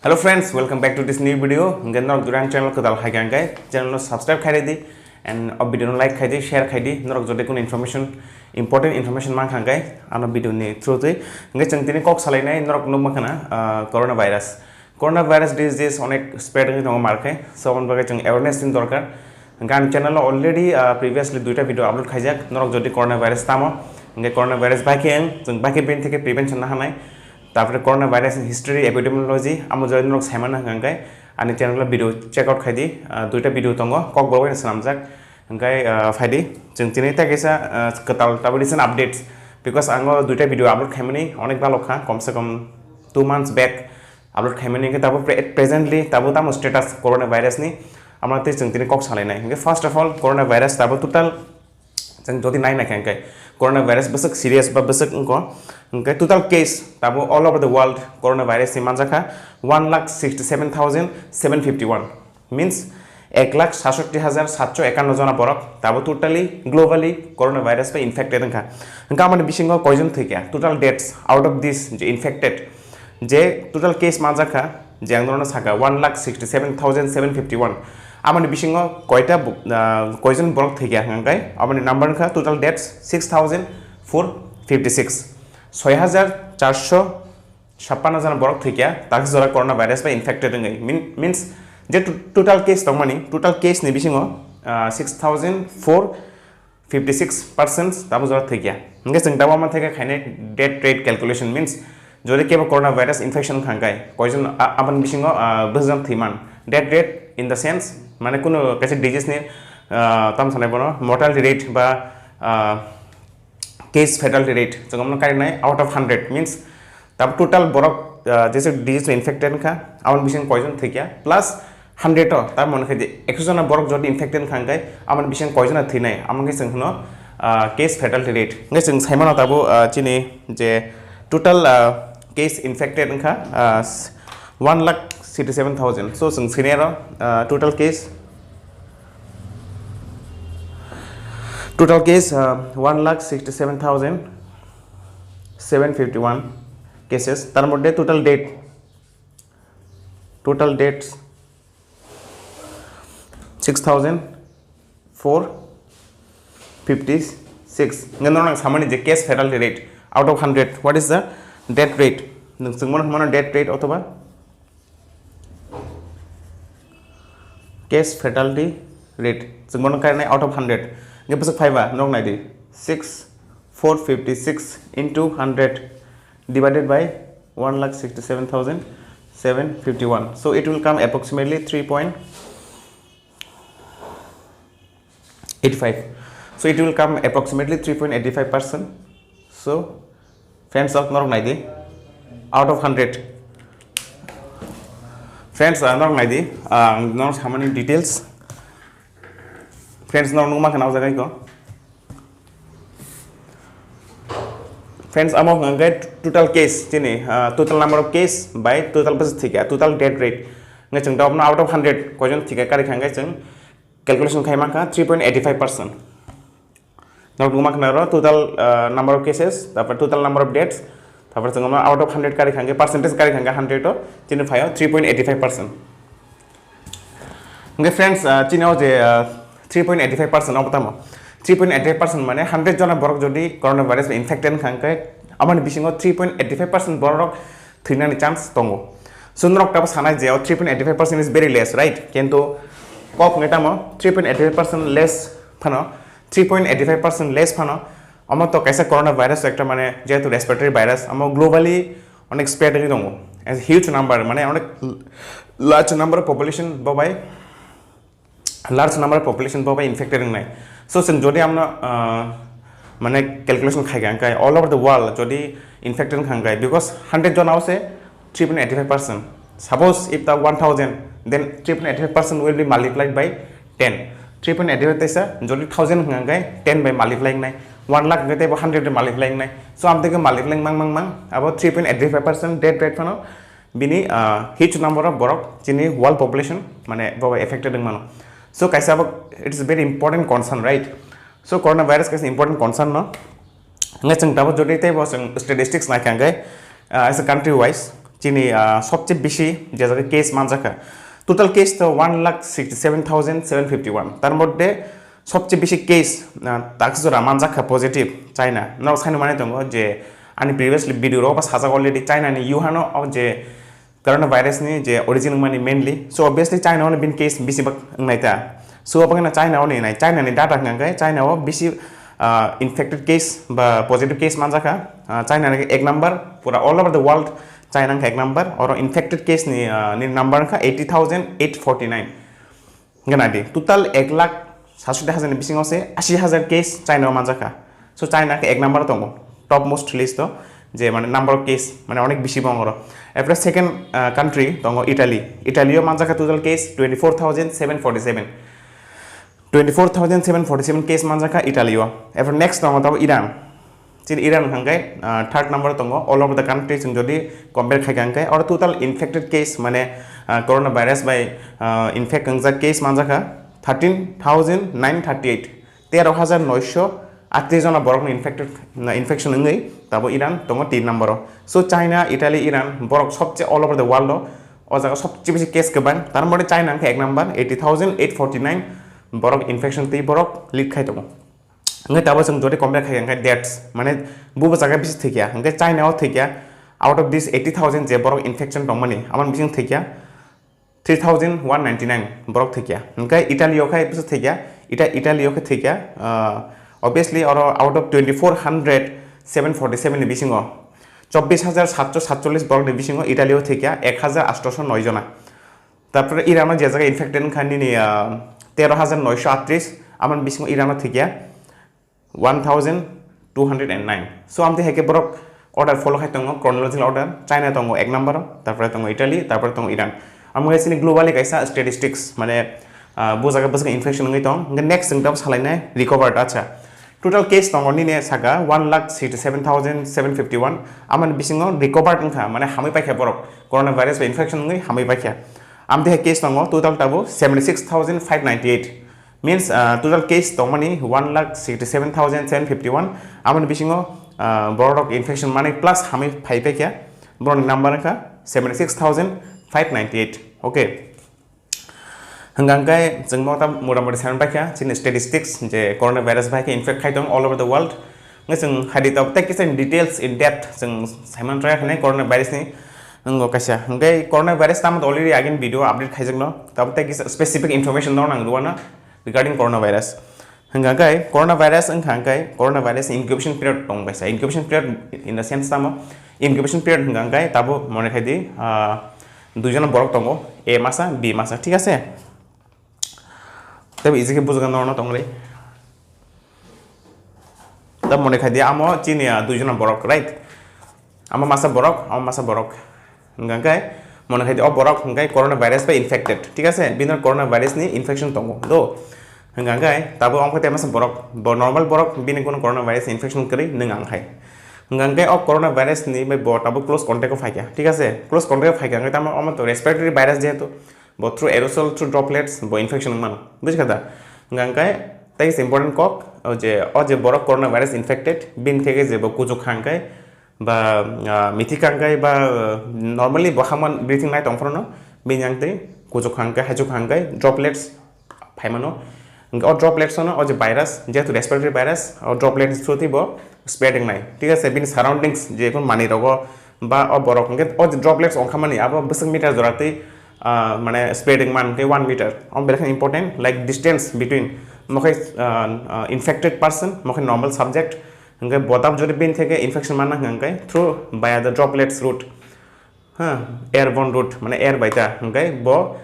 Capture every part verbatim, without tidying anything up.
Hello friends, welcome back to this new video. Hingke norok durang channel kwtal hai khe hingke channel no subscribe khai di and o video no like khai di, share khai di. Norok jodi kun information, important information mang kha hingke ano video ni through twi. Hingke chwng tini kok salai nai norok nuk ma khana, ah, coronavirus. Coronavirus disease onek spread wngwi tongo mar khe. So, aboni bagwi chwng awareness ni dorkar. Hingke ang channel o already, ah, previously duita video upload khaijak. Norok jodi coronavirus tamo, hingke coronavirus bai khe ang, chwng bai khe bini theke prevention na hanai. Tarpore coronavirus ni history, epidemiology, amo jodi norok saimano hingke ani channel o video check out khai di. Ah, duita video tongo, kokborok bai swnamjak. Hingke, ah, phai di, chwng tini tei kaisa, ah, kwtal tabo recent updates. Because ang o duita video upload khaimani onek balok kha, kom se kom two months back upload khaimani, hingke tabo pre-, presently tabo tamo status coronavirus ni, amo tei chwng tini kok salai nai. Hingke first of all, coronavirus tabo total chwng jodi nai nai khe hingke coronavirus bwswk serious ba bwswk wngkho, hingke total case tabo all over the world coronavirus ni manjak kha one lakh sixty seven thousand seven fifty one, means ek lakh sashotti hajar satso ekanno jona borok tabo totally globally coronavirus bai infected wngkha. Hingke amoni bisingo koijon thwikha, total deaths out of this je infected, je total case manjak kha, je ang norokno saka one lakh sixty seven thousand seven fifty one. Amoni bisingo koita bo-, ah, koijon borok thwikha hingke amoni number wngkha total deaths six thousand four fifty six, soi hajar charso chappanno jona borok thwikha, taksi jora coronavirus bai infected wngwi. Mean-, means je to-, total case tongmani, total case ni bisingo, ah, six thousand four fifty six percent tabo jora thwikha. Hingke chwng tabo ama theke khainai death rate calculation, means jodi kebo coronavirus infection wngkha hingke koijon a-, aboni bisingo, ah, bwswk jon thwiman. Death rate in the sense, mane kuno kaisa disease ni, ah, tamo sanai bono mortality rate ba, ah, case fatality rate, chwng amno karinai out of hundred, means tab total borok, ah, jese disease infected wngkha, aboni bising koijon thwikha, plus hundred o, tab mone khe je ekso jona borok jodi infected wngkha hingke, aboni bising koijon thwinai, amo khe chwng hwno, ah, case fatality rate. Hingke chwng saimano tabo, ah, chini je total, ah, case infected wngkha, ah, one lakh sixty seven thousand. So, chwng sini aro, ah, total case, total case, ah, one lakh sixty seven thousand seven fifty one cases. Tar moddhe total death, total deaths six thousand four fifty six. Hingke norok samani je case fatality rate out of hundred, what is the death rate? Nwng chwngmano hwnmano death rate othoba case fatality rate. Chwngmano karinai out of hundred. Hingke bwswk phaiba norok nai di, six four fifty six into hundred divided by one lakh sixty seven thousand seven fifty one. So it will come approximately three point eighty five. So it will come approximately three point eighty five percent. So friends, ok, norok nai di, out of hundred. Friends, ah, norok nai di, ah, norok samani details. Friends, norok nukma khana o jaga iko. Friends, amo hwnka hwnkhe total case, chini, ah, total number of case by total bwswk thwikha, total death rate. Hwnkhe chwng tabukno out of hundred koijon thwikha, kari kha hwnkhe chwng calculation khai mankha three point eighty five percent. Norok nukma khna ro total, ah, number of cases, tarpor total number of deaths, tarpor chwng out of hundred kari kha hwnkhe, percentage kari kha hwnkhe hundred o, chini phaio three point eighty five percent. Hwnkhe friends, ah, chini o je, ah, three point eighty five percent obo tamo? Three point eighty five percent mane hundred jona borok jodi coronavirus bai infected wngkha hwnkhe, aboni bisingo three point eighty five percent borok thwinani chance tongo. So norok tabo sanai je o three point eighty five percent is very less, right? Kintu kok hwnkhe tamo three point eighty five percent less phano, three point eighty five percent less phano, omo to kaisa coronavirus ekta mane jehetu respiratory virus, omo globally onek spread wngwi tongo. As huge number, mane onek large number of population bo bai, large number of population bo bai infected wngnai. So chwng jodi amno, ah, mane calculation khai kha hwnkhe all over the world jodi infected wngkha hwnkhe, because hundred jona o se three point eighty five percent. Suppose if the one thousand, then three point eighty five percent will be multiplied by ten. Three point eighty five teisa jodi thousand hwnkha hwnkhe ten by multiply wngnai, one lakh hwnkhe teibo hundred by multiply wngnai. So amtwi khe multiply mang mang mang abo three point eighty five percent death rate phano bini, ah, huge number of borok chini world population mane bo bai affected wng mano. So kaisa abo it is very important concern, right? So coronavirus kaisa important concern no. Hwnkhe chwng tabuk jodi teibo chwng statistics naikha hwnkhe, ah, as a country wise, chini, ah, sobche bisi je jaga case manjakha. Total case to one lakh sixty seven thousand seven fifty one. Tar moddhe sobche bisi case, ah, taksora manjakha positive China. Norok saino mani tongo je ani previously video ro ba sajak already China ni Wuhan o je coronavirus ni je origin wngmani mainly. So obviously China o bini case bisi bak wngnai ta. So abangno China o ni nai, China ni data hwnkha khe China o bisi, ah, infected case ba positive case manjakha. Ah, China ni ek number, pura all over the world China wngkha ek number. Oro infected case ni, ah, ni number wngkha eighty thousand eight forty nine. Hwnkhe nai di, total ek lakh satsoti hajar ni bisingo se ashi hajar case China o manjakha. So China khe ek number o tongo, top most list o, je mane number of case mane onek bisi bo oro. Apre second, ah, country tongo Italy. Italy o manjakha total case twenty four thousand seven forty seven. Twenty four thousand seven forty seven case manjakha Italy o. Apre next tongo tabo Iran. Chini Iran hwnkha khe, ah, third number tongo. All over the country chwng jodi compare khai kha hwnkhe, oro total infected case mane, ah, coronavirus bai, ah, infect wngjak case manjakha thirteen thousand nine thirty eight, tero hajar noisho atris jona borokni infected, na, infection wngwi tabo Iran tongo tin number o. So China, Italy, Iran borok sobche all over the world o, o jaga sobche bisi case kwbang. Tar mode China hwnkha ek number, eighty thousand eight forty nine borok infection twi borok lead khai tongo. Hwnkhe tabo chwng jodi compare khai hwnkhe deaths, mane bubo jaga bisi thwikya, hwnkhe China o thwikya, out of this eighty thousand je borok infection tongmani, aboni bising thwikya three thousand one ninety nine borok thwikya. Hwnkhe Italy o khai bisi thwikya, Ita-, Italy o khe thwikya, ah, obviously oro out of twenty four hundred seven forty seven ni bisingo chobbish hajar satso satchollis borok ni bisingo Italy o thwikya ek hajar atso noi jona. Tarpore Iran o je jaga infected wngkha nini, ah, tero hajar noisho atris, aboni bisingo Iran o thwikya one thousand two hundred and nine. So amtwi hai khe borok order follow khai tongo, chronological order. China tongo ek number o, tarpore tongo Italy, tarpore tongo Iran. Amo hai chini globally kaisa statistics, mane, ah, bo jaga bwswk infection wngwi tong. Hwnkhe next chwng tamo salainai recovered, acha. Total case tongo nini saka one lakh sixty seven thousand seven fifty one. Amoni bisingo recovered wngkha, mane hamwi paikha borok. Coronavirus bai infection wngwi hamwi paikha. Amtwi hai case tongo total tabo seventy six thousand five ninety eight. Means, ah, total case tongmani one lakh sixty seven thousand seven fifty one. Amoni bisingo, ah, borok infection manwi plus hamwi phai paikha. Borokni number wngkha seventy six thousand five ninety eight. Okay. Hwnkha hwnkhe chwng mota motamoti saimano paikha chini statistics je coronavirus bai khe infect khai tong all over the world. Hwnkhe chwng hai di tabuk tei kisa in details, in depth chwng saimano try khainai coronavirus ni. Wngkha kaisa hwnkhe coronavirus tamo already again video update khaijakno, tabuk tei kisa specific information no nang rwna regarding coronavirus. Hwnkha khe coronavirus wngkha khe coronavirus incubation period tong baisa. Incubation period in the sense tamo, incubation period hwnkha khe tabo mone khai di, ah, duijon borok tongo, A masa, B masa, thik ase? Tei easy khe bujagano norno tongri. Tei mone khai di amo chini, ah, duijon borok, right? Amo masa borok, amo masa borok. Hwnkha khe mone khai di o borok hwnkha khe coronavirus bai infected, thik ase? Bini coronavirus ni infection tongo do. Hwnkha khe tabo amo khe masa borok, bo normal borok, bini kono coronavirus infection kwrwi nwng ang khai. Hwnkha khe o coronavirus ni bai bo tabo close contact o phaikha, thik ase? Close contact o phaikha hwnkhe tamo omo to respiratory virus jehetu, bo through aerosol, through droplets bo infection wngmano, bujikha da? Hwnkha khe tei important kok, o je, o je borok coronavirus infected, bini theke je bo kuchuk kha hwnkhe, ba, ah, mithi kangkai ba, ah, normally bo hamani breathing nai tong phano bini yang tei kuchuk kangkai, haichuk kangkai droplets phaimano. Hwnkhe o droplets no o je virus, jehetu respiratory virus, o droplets through tei bo spread wngnai, thik ase? Bini surroundings je kun manwi rogo ba o borok hwnkhe o je droplets ongkha mani abo bwswk meter jora tei, ah, mane spread wngman hwnkhe one meter. O belai kheno important, like, distance between mokhe, ah, ah, infected person, mokhe normal subject, hwnkhe bo tab jodi bini theke infection manna hwnkhe through via the droplets route, ha, airborne route, mane air bai ta, hwnkhe bo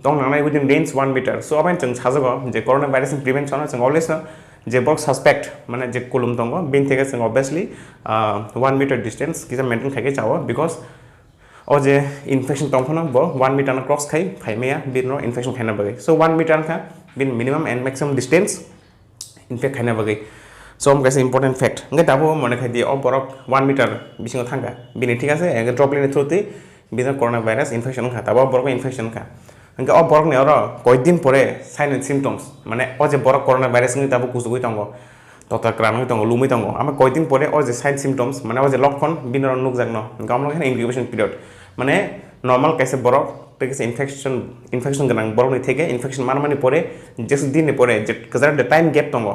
tong nangnai within range one meter. So, aboni chwng sajago je coronavirus ni prevention o chwng always no je borok suspect, mane je kulum tongo, bini theke chwng obviously, ah, one meter distance kisa maintain khai khe chao, because o je infection tong phano bo one meter no cross khai phai maya, bini no infection khaina bagwi. So, one meter wngkha bini minimum and maximum distance infect khaina bagwi. So, omo kaisa important fact. Hwnkhe tabuk mone khai di, o borok one meter bisingo thangkha, bini, thik ase, hwnkhe droplet ni through twi bini coronavirus infection wngkha, tabuk o borok infection wngkha. Hwnkhe o borokni oro koidin pore sign and symptoms, mane o je borok coronavirus wngwi tabuk kuchugwi tongo, totra kwran wngwi tongo, lumwi tongo, amo koidin pore o je sign symptoms, mane o je lokkon bini oro nukjakno, hwnkhe omo wngkha incubation period. Mane normal kaisa borok tei kaisa infection, infection gwnang borokni theke infection manmani pore jesu dinni pore je kwcharo de time gap tongo,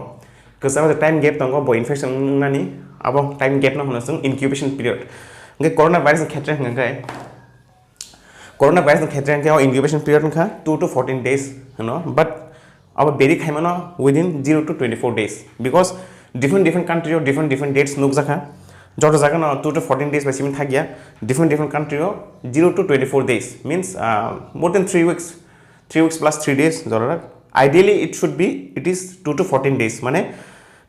kwcharo de time gap tongo, bo infection wngnani abo time gap no hwno chwng incubation period. Hwnkhe corona virus ni khetre hwnkhe, corona virus ni khetre hwnkhe o incubation period wngkha two to fourteen days hwno, but abo beri khaimano within zero to twenty-four days, because different different country o different different dates nukjakha. Joto jaga no two to fourteen days bai simi thakya, different different country o zero to twenty-four days, means uh, more than three weeks, three weeks plus three days jorara. Ideally it should be, it is two to fourteen days, mane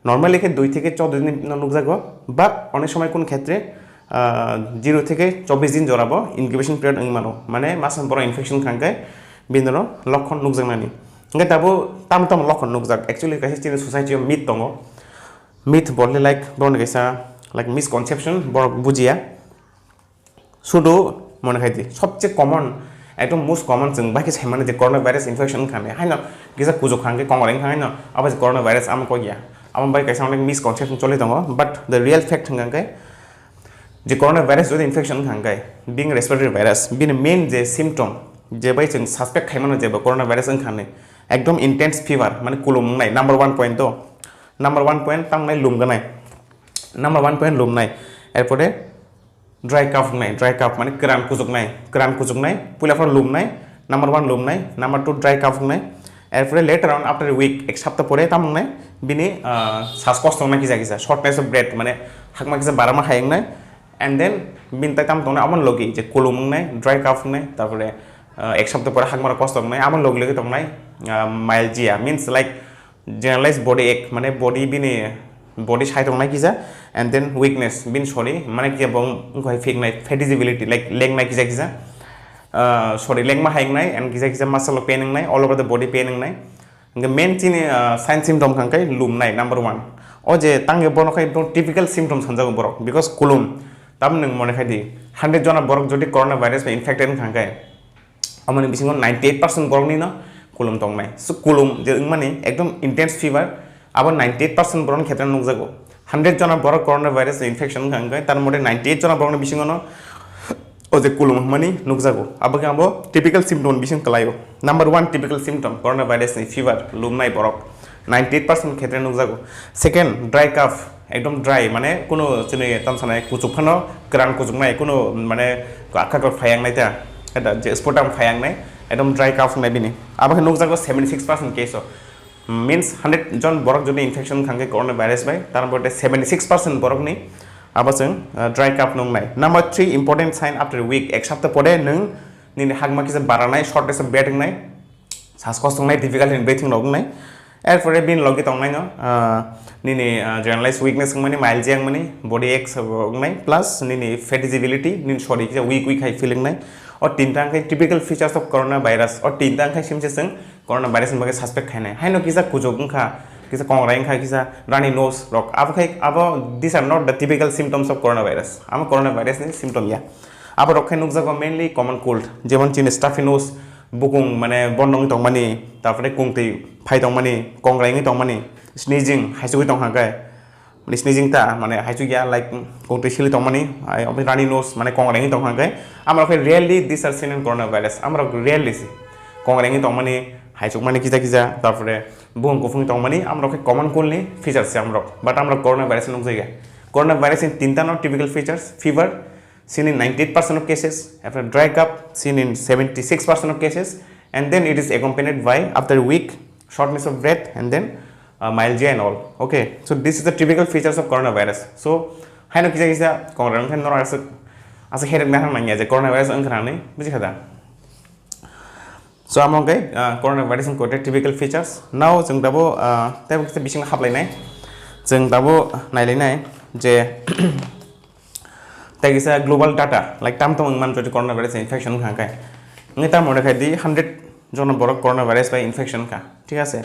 normally khe dui theke choudo din no nukjago, but onek somoi kun khetre zero theke chobbish din jorabo incubation period wngwi mano, mane masa borok infection khangkhe bini no lokhon nukjaknani. Hwnkhe tabuk tamo tamo lokhon nukjak, actually kaisa chini society o myth tongo, myth bolni like borokni kaisa like misconception, borok bujiya. Sudu mone khai di, sobse common, ekdom most common chwng bai khe sai mano je corona virus infection wngkha hinwi. Haino kisa kuchuk kha hwnkhe kongoreng kha haino abo je corona virus amo kok ya. Amo bai kaisa onek misconception choli tongo, but the real fact hwnkha hwnkhe je corona virus jodi infection wngkha hwnkhe, being respiratory virus, bini main je symptom, je bai chwng suspect khai mano je bo corona virus wngkha hinwi, ekdom intense fever, mane kulum wngnai, number one point to, number one point tamo wngnai lum gwnai, number one point lum wngnai, erpore dry cough wngnai, dry cough mane kwran kuchuknai, kwran kuchuknai, puila phano lumnai, number one lumnai, number two dry cough wngnai, erpore later on after a week, ek sapta pore tamo wngnai, bini ah, sas kosto wngnai kisa kisa, shortness of breath, mane hakma kisa barama hai wngnai, and then bini tai tamo tongnai amo logi je kulum wngnai, dry cough wngnai, tarpore ah, ek sapta pore hakma kosto wngnai, amo logi logi tongnai ah, myalgia, means like generalized body ache, mane body bini body sai tongnai kisa, and then weakness, bini sori mane kisa bo wngkhai phiknai, fatiguability, like lengnai kisa kisa, ah, sorry, lengma hai wngnai, and kisa kisa muscle o pain wngnai, all over the body pain wngnai. Hwnkhe main chini ah, sign symptom kha hwnkhe lumnai number one. O je tangwi bono khai borok typical symptom sanjago borok, because kulum. Tamoni nwng mone khai di, hundred jona borok jodi corona virus bai infected wngkha hwnkhe, amoni bisingo ninety eight percent borokni no kulum tongnai. So kulum je wngmani ekdom intense fever, abo ninety eight percent borokni khetre nukjago. Hundred jona borok corona virus infection wngkha hwnkhe, tar mode ninety eight jona borokni bisingo no o je kulum hwnmani nukjago. Abo khe abo typical symptom ni bising kwlaio. Number one typical symptom corona virus ni fever, lumnai borok. Ninety eight percent khetre nukjago. Second, dry cough, ekdom dry, mane kuno chini tamsanai kuchuk phano kwran kuchuknai, kuno mane akha kok phaiyangnai ta, eta je sputum phaiyangnai, ekdom dry cough wngnai bini. Abo khe nukjago seventy six percent case o. Means hundred jon borok jodi infection wngkha hwnkhe corona virus bai, tar mode seventy six percent borokni abo chwng ah, dry cough nuknai. Number three important sign after a week, ek sapta pore nwng nini hakma kisa baranai, shortness of breath wngnai, sas kosto wngnai, difficulty in breathing rok wngnai. Erpore bini logi tongnai no ah, nini ah, generalized weakness wngmani, myalgia wngmani, body aches wngnai, plus nini fatiguability, nini sori kisa weak weak hai feeling nai. O tinta wngkhe typical features of corona virus. O tinta wngkhe simse chwng corona virus ni bagwi suspect khainai. Haino kisa kuchuk wngkha, kisa kongrai wngkha, kisa runny nose rok. Abo khai abo, these are not the typical symptoms of corona virus. Amo corona virus ni symptom ya. Abo rok khai nukjago mainly common cold, jemon chini stuffy nose, bukung mane bondo wngwi tongmani, tarpore kungtwi phai tongmani, kongrai wngwi tongmani, sneezing, haichugwi tongkha khe, sneezing ta mane haichuk ya, like kungtwi sili tongmani, ai omo runny nose mane kongrai wngwi tongkha khe, amrok khe rarely these are seen in coronavirus, amrok rarely se kongrai wngwi tongmani, haichukmani kisa kisa, tarpore bukung kuphung tongmani, amrok khe common cold ni features se amrok, but amrok coronavirus nukjakya. Coronavirus ni tinta no typical features, fever, seen in ninety eight percent of cases, after dry cough, seen in seventy six percent of cases, and then it is accompanied by, after a week, shortness of breath, and then uh, myalgia and all. Okay, so this is the typical features of coronavirus. So, haino kisa kisa kongrai wngkha norok aswk aswk herek nahang nangya je coronavirus wngkha nani, buji kha da? So amo wngkha uh, coronavirus wngkha typical features. Now chwng dabo uh, tei kisa bisingo haplainai, chwng dabo nailainai je tei kisa global data, like tam tamo wngmani jodi coronavirus infection wngkha khe, wngkhe tam mone khai di hundred jona borok coronavirus bai infection wngkha, thik ase?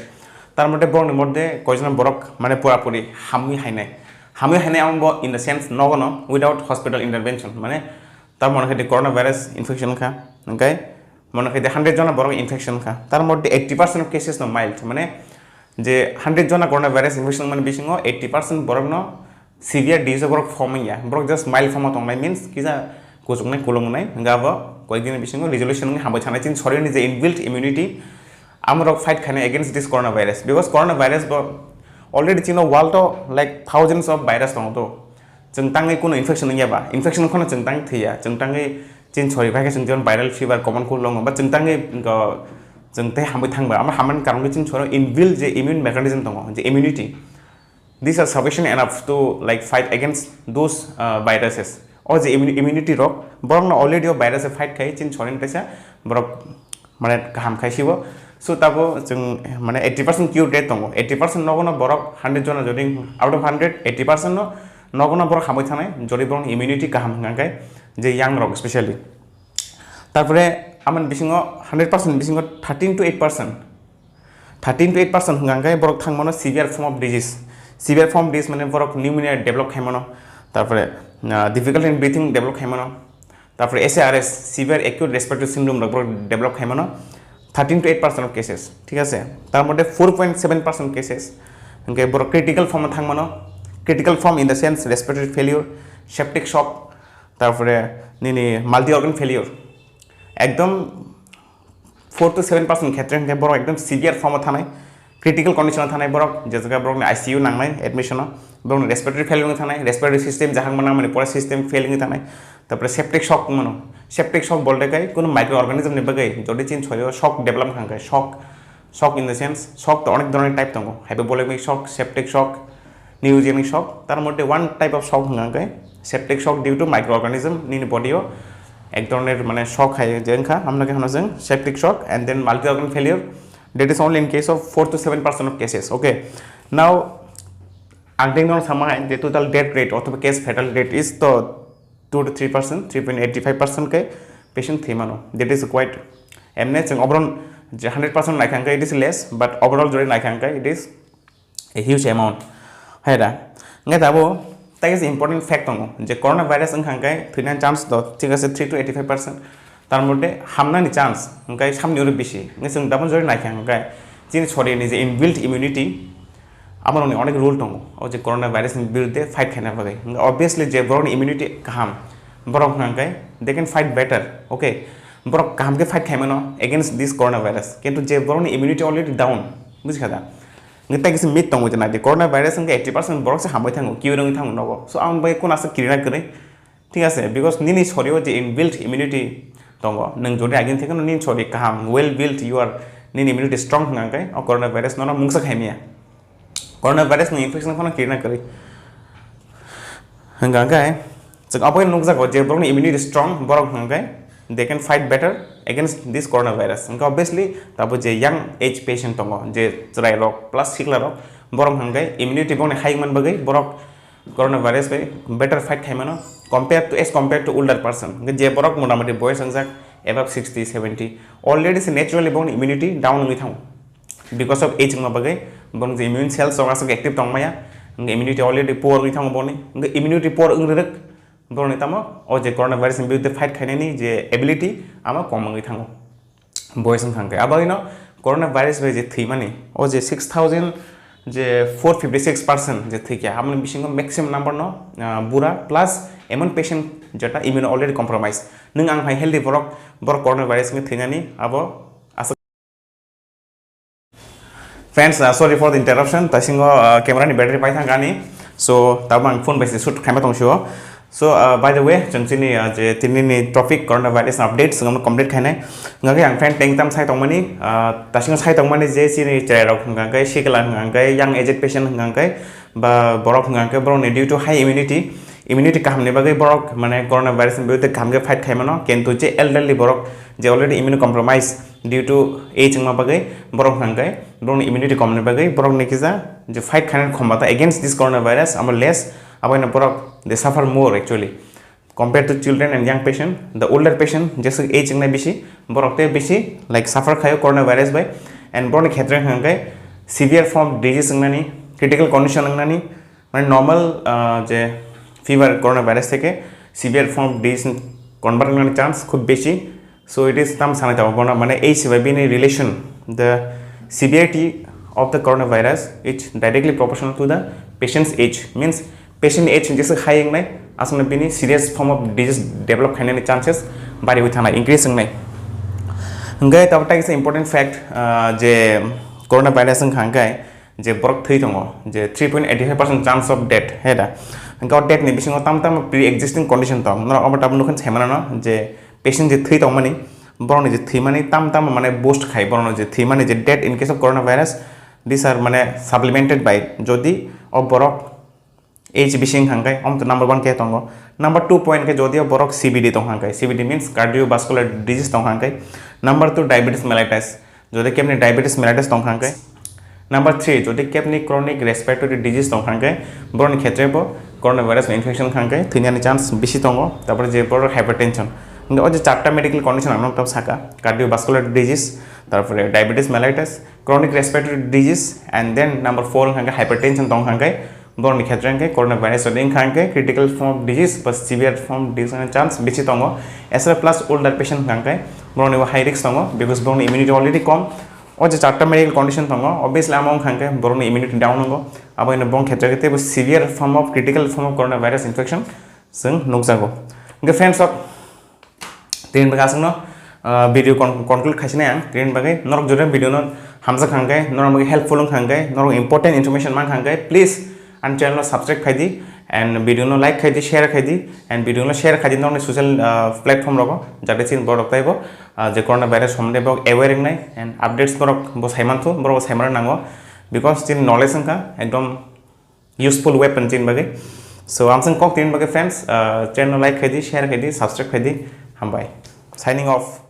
Tar moddhe borokni moddhe koijona borok mane pura puri hamwi hainai, hamwi hainai amo bo in the sense nogono without hospital intervention, mane tam mone khai di coronavirus infection wngkha, hwnkhe mone khai di hundred jona borok infection wngkha, tar moddhe eighty percent of cases no mild, mane je hundred jona coronavirus infection wngmani bisingo eighty percent borokno severe disease borok form wngya, borok just mild form o tongnai, means kisa kuchuknai, kulungnai, hingke abo koikdini bisingo resolution wngwi hambai thanai chini sorirni je inbuilt immunity, amorok fight khainai against this coronavirus, because coronavirus bo already chini world o, like, thousands of virus tongo to, chwng tangwi kuno infection wngya ba, infection kheno chwng tangwi thwiya, chwng tangwi chini sorir bai khe chwng jemon viral fever, common cold longo, ba chwng tangwi, go, chwng tei hambai thangba, amo hamani karon khe chini sorir inbuilt je immune mechanism tongo, je immunity, these are sufficient enough to, like, fight against those, uh, viruses. O je immu-, immunity rok, borok no already o virus fight khai, chini sorir teisa borok mane kaham khai sibo. So tabo chwng mane eighty percent cure rate tongo, eighty percent nogo no borok hundred jona jodi out of hundred, eighty percent no nogo no borok hamwi thanai, jodi borok immunity kaham hwnka khe, je young rok specially. Tarpore amoni bisingo hundred percent bisingo thirteen to eight percent, thirteen to eight percent hwnka khe borok thangmano severe form of disease. Severe form of disease mane borok pneumonia develop khaimano, tarpore, ah, difficult in breathing develop khaimano, tarpore S A R S, severe acute respiratory syndrome rok borok develop khaimano, thirteen to eight percent of cases, thik ase? Tar moddhe four point seven percent cases hwnke borok critical form o thangmano, critical form in the sense respiratory failure, septic shock, tarpore nini multi organ failure, ekdom four to seven percent khetre hwnkhe borok ekdom severe form o thanai, critical condition o thanai borok, je jaga borokni I C U nangnai admission o, borokni respiratory fail wngwi thanai, respiratory system jahangma nangmani pore system fail wngwi thanai, tarpore septic shock wngmano, septic shock bolte kai kuno microorganism ni bagwi jodi chini sorio shock develop wngkha khe, shock, shock in the sense, shock to onek dhoroner type tongo, hypobolic shock, septic shock, neurogenic shock, tar moddhe one type of shock hwnka khe septic shock due to microorganism nini body o ek dhoroner mane shock hai je wngkha, amno khe hwnna jeng septic shock and then multi organ failure, that is only in case of four to seven percent of cases, okay? Now ang tengno sama hai the total death rate othoba case fatal rate is to two to three percent, three point eighty five percent khe patient thwi mano, that is quite, emne chwng overall je hundred percent naikha khe it is less, but overall jodi naikha khe it is a huge amount. Hai da? Ngai tabo, tai kaisa important fact tongo, je coronavirus wngkha khe thwinani chance do, thik ase, three to eighty five percent. Tar moddhe hamnani chance, hwnkhe samni oro bisi. Hwnkhe chwng tamo jodi naikha khe, chini sorirni je inbuilt immunity, amorokni onek role tongo, o je coronavirus ni biruddhe fight khaina bagwi. Hwnkhe obviously je borokni immunity kaham, borok hwnkhe they can fight better, okay? Borok kaham khe fight khaimano against this coronavirus. Kintu je borokni immunity already down, bujikha da? Ngi tai kisa myth tongo je nai di, coronavirus wngkha eighty percent borok se hambai thango, cure wngwi thango nogo. So ang bai kun asa kirina kwrwi, thik ase? Because nini sorio je inbuilt immunity tongo, nwng jodi agini thekno nini sori kaham, well built, you are, nini immunity strong hwnka khe o coronavirus nono mungsa khaimya. Coronavirus ni infection phano kirina kwrwi. Hwnka khe chwng abo nukjago je borokni immunity strong, borok hwnka khe they can fight better against this coronavirus. Hwnka obviously tabo je young age patient tongo, je chwrai rok plus sikla rok, borok hwnka khe immunity borokni high man bagwi borok coronavirus bai better fight khaimano compare to, as compare to older person. Hwnka je borok motamoti boyos wngjak above sixty, seventy, already se naturally borokni immunity down wngwi thango. Because of age wngma bagwi borokni je immune cells rok aswk active tongmaya, hwnka immunity already poor wngwi thango borokni. Hwnka immunity poor wng rwrwk borokni tamo o je coronavirus ni biruddhe fight khainani je ability amo kom wngwi thango. Boyos wngkha hwnka khe. Abo ino coronavirus bai je thwimani, o je six thousand je four fifty six person je thwikha, aboni bisingo maximum number no, ah, bura plus emon patient jeta immune already compromised. Nwng ang hai healthy borok, borok coronavirus wngwi thwinani abo aswk. Friends, uh, sorry for the interruption. Taisingo, uh, camera ni battery pai thangkha ani. So, tabo ang phone bai se shoot khaima tong sio. So, uh, by the way, chwng chini, uh, je tini ni topic coronavirus updates, chwng complete khainai. Hwnka khe ang friend tengtam sai tongmani, uh, taisingo sai tongmani je chini chwrai rok hwnka khe, sikla hwnka khe, young aged patient hwnka khe, ba borok hwnka khe, borok ni due to high immunity, immunity kaham ni bagwi borok mane coronavirus ni biruddhe kaham khe fight khaimano, kintu je elderly borok je already immunocompromised due to age wngma bagwi borok hwnka khe borokni immunity komni bagwi borokni kisa je fight khainani khomota against this coronavirus amo less, aboino borok they suffer more actually compared to children and young patient. The older patient, jesuk age wngnai bisi, borok tei bisi, like, suffer khaio coronavirus bai, and borokni khetre hwnka khe severe form disease wngnani, critical condition wngnani, mane normal, ah, je fever coronavirus theke severe form disease convert wngnani chance khub besi. So it is tam sanai tabo bono, mane ei sibai bini relation, the severity of the coronavirus is directly proportional to the patient's age, means patient age jesa high wngnai, aswkno bini serious form of disease develop khainani chances bariwi thangnai, increase wngnai. Hwnkhe tabuk tei kisa important fact, ah, je coronavirus wngkha hwnkhe je borok thwi tongo, je three point eighty five percent chance of death, he da? Hwnkhe o death ni bisingo tam tam pre existing condition tong, norok obo tabuk nukhin sai manano je patient je thwi tongmani, borokni je thwimani tam tam mane boost khai, borokno je thwimani je death in case of coronavirus, these are mane supplemented by jodi o borok age bisi wngkha hwnkhe, omo to number one khe tongo. Number two point khe jodi o borok C V D tongkha hwnkhe, C V D means cardiovascular disease tongkha hwnkhe. Number two diabetes mellitus, jodi kebni diabetes mellitus tongkha hwnkhe. Number three, jodi kebni chronic respiratory disease tongkha hwnkhe, borokni khetre bo coronavirus infection wngkha hwnkhe thwinani chance bisi tongo. Tarpore je borok hypertension, hwnkhe o je charta medical condition ang nokta saka, cardiovascular disease, tarpore diabetes mellitus, chronic respiratory disease, and then number four wngkha hwnkhe hypertension tongkha hwnkhe, borokni khetre hwnkhe coronavirus jodi wngkha hwnkhe critical form of disease ba severe form disease wngna chance bisi tongo. As well plus older patient wngkha hwnkhe borokni bo high risk tongo, because borokni immunity already kom. O je charta medical condition tongo, obviously amo wngkha hwnkhe borokni immunity down wngo, abo hino borokni khetre khe teibo severe form of, critical form of coronavirus infection chwng nukjago. Hwnkhe friends, ok, tini bagwi aswkno, ah, video con-, conclude khaisinai ang. Tini bagwi norok jodi video no hamjak hwnkhe, norok bagwi helpful wngkha hwnkhe, norok important information mankha hwnkhe, please ani channel no subscribe khaidi and video no like khaidi, share khaidi and video no share khaidi norokni social, ah, platform rogo, jate chini borok taibo, ah, je coronavirus sombonde borok aware wngnai and updates borok bo sai manthu, borok bo sai mano nango, because chini knowledge wngkha ekdom useful weapon chini bagwi. So, amswng kok tini bagwi friends, ah, channel like khaidi, share khaidi, subscribe khaidi. Hambai. Signing off.